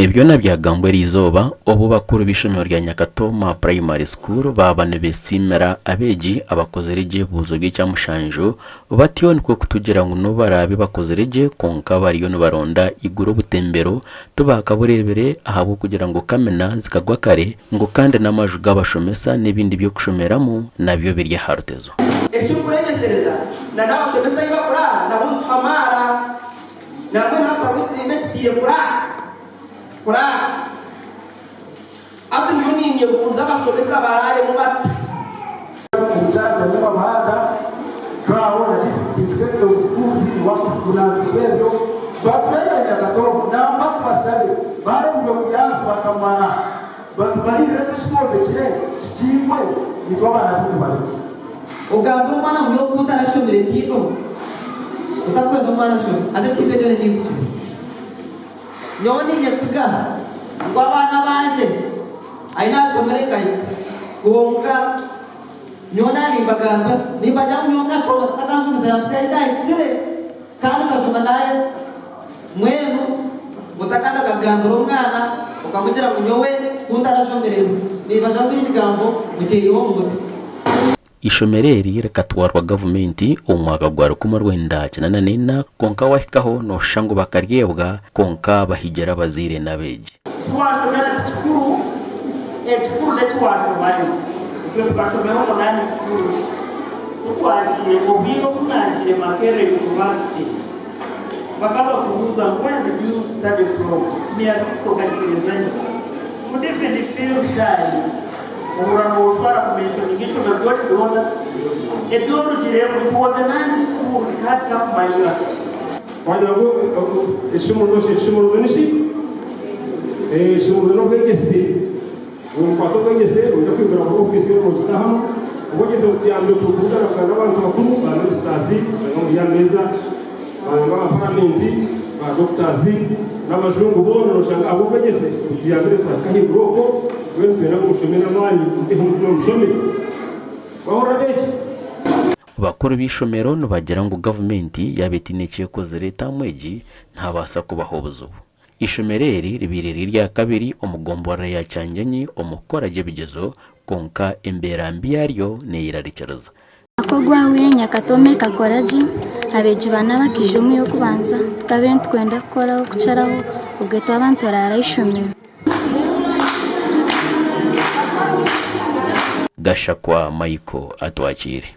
Ebi byona byagambwa eriizooba obu bakuru b'eishomero rya Nyakatooma Primary School baaba nibesiimira abeegi abakozire gye ebibuuzo by'ekyamushanju batyo nikwo kutugira ngu n'obu baraabe bakozire gye kwonka bariyo nibaronda iguru obutembero tibaakabureebire ahabw'okugira ngu kamina zikagwa kare ngu kandi n'amaju g'abashomesa n'ebindi by'okushomeramu nabyo biri aha rutezo. Ekirikurembesereza na n'abashomesa ahi bakuraara nabo nituhamaara. Nambwenu hati hariho ekizimbe ekitiire kuraaka, kuraaka. Hati ndiyo ninyebuuza abashomesa baraaremu bata? In-charge w'omuhanda CRAO na District Inspector of Schools niwe akuzivunanizibwa ebyo batureebere Nyakatoogo nangwa tubashabe baremurwe kuyansi bakamara batumaririre ekyo ekitwombekire kikingwe itwe abaana baitu barekye. Ogambire omwana ngu nyowe ku ntarashomire tihaine obu otakwenda omwana ashome haza ekintu ekyo n'ekintu kibi. Nyowe ninyesiga ngu abaana bangye ahi naashomire nkahika kwonka nyowe naanimbagambira nimbagira ngu nyowe nkashoma tata akanshomesa yaampitsya ahi naahikire kandi nkashoma naaheza. Mbwenu otakanga kagambira omwana okamugira ngu nyowe ku ntarashomire nimbagira ngu ekigambo mukyiheho omu mutwe. Eishomero eri rikatwarwa gavumenti omu mwaka gwa 1984 kwonka wahikaho nooshusha ngu bakaryebwa kwonka bahigira abazaire n'abeegi. Eki waashomera ti kikuru, ekikuru n'eki waashomayo. Itwe tukashomera omu Nani School. Ku twagiire, obwire obu naagiire Makerere University, Bakaba bakubuuza ngu where did you study from? Senior six okagiherezayo. Would even feel shy ohurira noshwara ku mentioninga eishomero ry'oriroona ery'orugiremu it was a nice school rikaba ritakumanywa. Wagira ngu ekishumuruzo ekishumuruzo niki? Ekishumuruzo n'obwegyese. Okwata obwegyese noija kwigura nka ofiisi yoona nogitahamu. Obwegyese butuyambire kubugana bugana n'abantu bakuru, ba ministers bari omuri aha meeza, ba aba paramenti, ba doctors n'abajungu boona noshanga ahabw'obwegyese butuyambire twahika ahaiguru okwo. Mbwenu nitwenda ngu mushome n'amaani muteho omutima mushome. Mwahurira abeegi? Bakuru b'eishomero nibagira ngu gavumenti yaaba etaine eki ekozire taamu egi nihabaasa kubaho obuzibu. Eishomero eri ribaire riri eryakabiri omu gomborora ya Kyangenyi omu kukora gye ebigyezo kwonka embeera mbi yaryo neyerarikiriza. Omwaka ogwahweire Nyakatoma ekakora gye, abeegi bana bakaija omu y'okubanza tukabaire nitukwenda kukoraho kukiraho obwe twaba nituraara aha ishomero. Gashakwa Michael atwakiire.